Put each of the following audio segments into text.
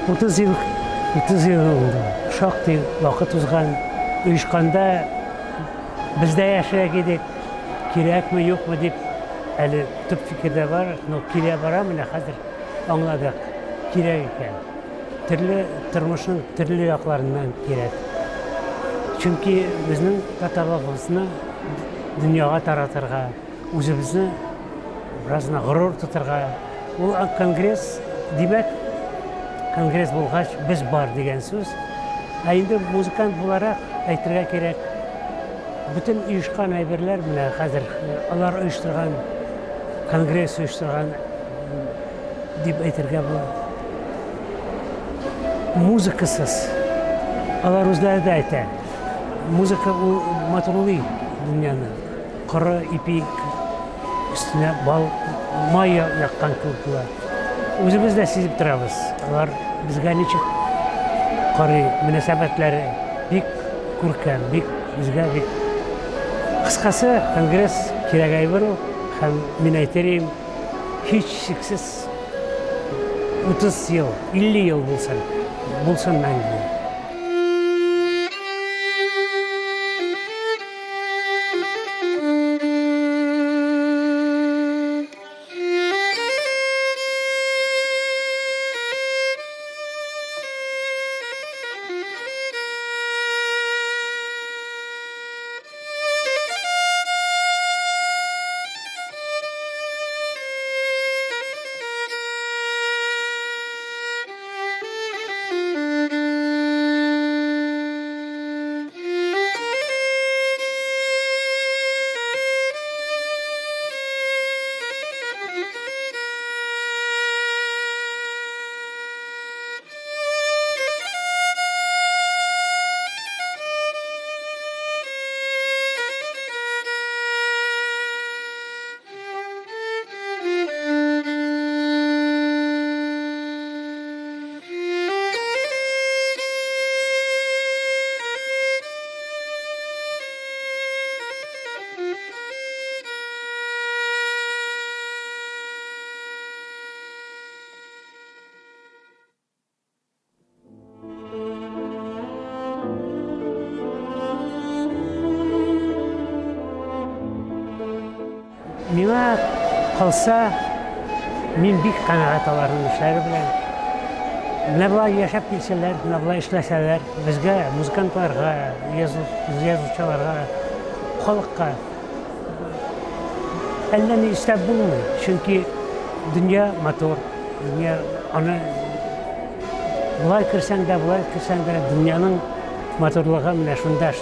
30 ел, 30 ел инде. Шактый вакыт узган. Оешканда без дә яшьрәк идек. Кирәкме, юкмы дип әле төп фикердә бар, но килә бара менә хәзер аңладык. Кирәк икән. Төрле тормышның төрле якларыннан кирәк. Чөнки безнең татарлыгыбызны дөньяга таратырга, үзебезне бераз гына горур тотырга. Ул конгресс, димәк, конгресс булгач, без бар дигән сүз. Ә инде музыкант буларак әйтергә кирәк, бөтен оешкан әйберләр менә хәзер алар оештырган, конгресс оештырган дип әйтергә була. Музыкасыз. Алар үзләре дә әйтә. Музыка ул матурлый дөньяны. Коры ипи өстенә бал, май яккан кебек була. Үзебез дә сизеп торабыз. Алар безгә ничек карый, мөнәсәбәтләре бик күркәм, бик безгә бик. Кыскасы, конгресс кирәк әйбер ул. Һәм мин әйтер идем, һичшиксез 30 ел, 50 ел булсын, булсын мәңге. Миңа калса, мин бик канәгать аларның эшләре белән. Менә болай яшәп килсәләр, менә болай эшләсәләр, безгә, музыкантларга, язучыларга, халыкка әллә ни эшләп булмый. Чөнки дөнья матур, дөнья аны болай керсәң дә, болай керсәң дә, дөньяның матурлыгы менә шунда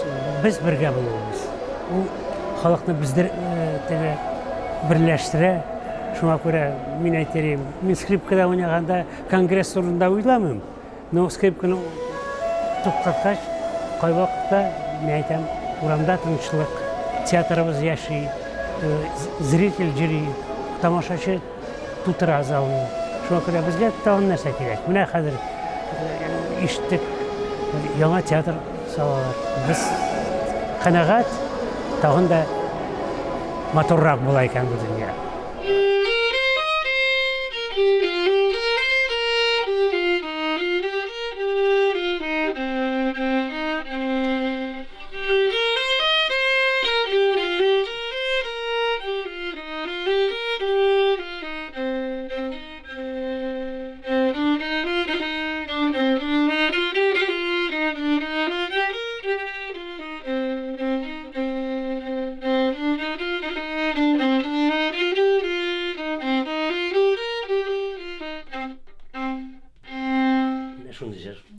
без бергә булуыбыз. Ул халыкны бездер теге берләштерә. Шуңа күрә мин әйтер идем, мин скрипкада уйнаганда конгресс турында уйламыйм. Но скрипканы туктаткач, кайвакытта мин әйтәм, урамда тынычлык, театрыбыз яши, зритель йөри, тамашачы тутыра залны. Шуңа күрә безгә тагын нәрсә кирәк? Менә хәзер ишеттек, яңа театр салалар. Без канәгать, тагын да матуррак була икән бу дөнья. Менә шундый җыр.